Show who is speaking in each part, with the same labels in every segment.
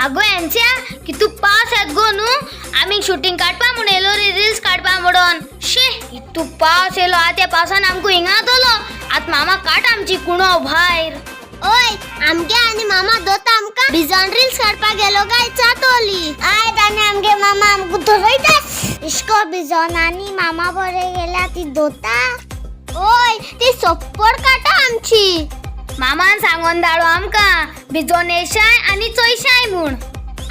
Speaker 1: आगो एन्सिया की तू पावस येत गो न्हू, आमी शुटींग काडपा म्हूण येयलो रे, रिल्स काडपा म्हणून. शी, इतू पावस येयलो, आतां त्या पावसान आमकां हिंगा दोलो. आतां मामा काट आमची कुणो भायर.
Speaker 2: ओय, आमगे आनी मामा दोता आमकां भिजोन रील्स काडपाक गेलो काय चातोली. आयत आनी आमगे मामा आमकां धरयताच. इश्को भिजोन आनी मामा बरे गेल्या ती दोता. ओय, ती सोप्पोर काटा आमची.
Speaker 1: मामान सांगोन धाडो आमकां भिजोन येशाय आनी चोयशाय म्हूण.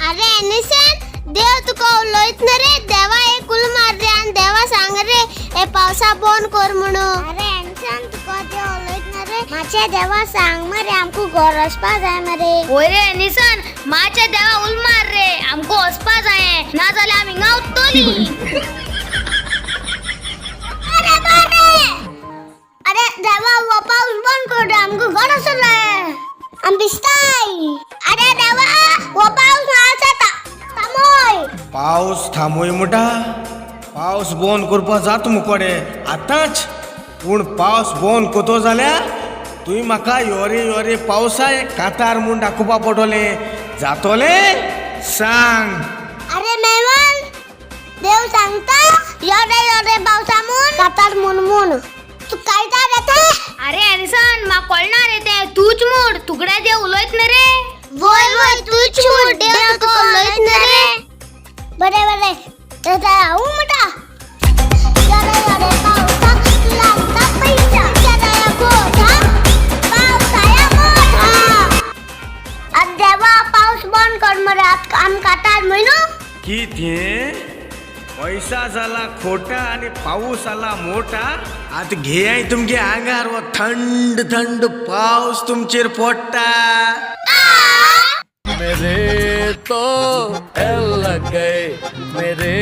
Speaker 2: अरे एनिसन, देव तुका उलयत ना रे. देवा एक उल मार रे आनी देवा सांग रे हे पावसा बंद कर म्हणून. अरे एनिसन, तुका देव उलयत ना रे. मातशें देवा सांग मरे, आमकां घर वचपा जाय मरे.
Speaker 1: वय रे एनिसन, माच्या देवा उल मार रे, आमकां वचपा जाय, ना जाल्यार आमी हिंगा उत्तोली.
Speaker 2: अरे बारे, अरे देवा हो पाऊस बंद कर रे, आमकां घर वचूं जाय, आमी भिजताय. अरे देवा, हो पाऊस ना जाता थांबय.
Speaker 3: पावस थांबोय म्हणटा? पावस बंद करपा जाता मुकोडे आतांच, पूण पावस बंद करतो जाल्यार तुवें म्हाका योरे योरे पावसाय कातार म्हूण दाखोवपा पडटलें. जातोलें सांग.
Speaker 2: अरे मेहमान, देव सांगता योरे योरे पावसा म्हूण कातार म्हूण म्हूण तू कायता रे ते.
Speaker 1: अरे एनिसन, म्हाका कळना रे तें, तूच म्हूण तुगडे देव उलयत न्ही रे.
Speaker 2: वय वय, तूच म्हूण, देव तुका उलयत ना रे. बरे बरे, तर हांव म्हणटा, योरे योरे पावसा लागता पैसा, केदाया गोठा पावसाया मोठा. आत देवा पावस बंद कर मरे, आत आम कातार म्हयनो.
Speaker 3: कितें? पैसा जाला खोटा आनी पावस आला मोठा. आतां घेयाय तुमगे आंगार हो थंड थंड पावस तुमचेर पडटा.
Speaker 4: मेरे तो एल लग गए, मेरे.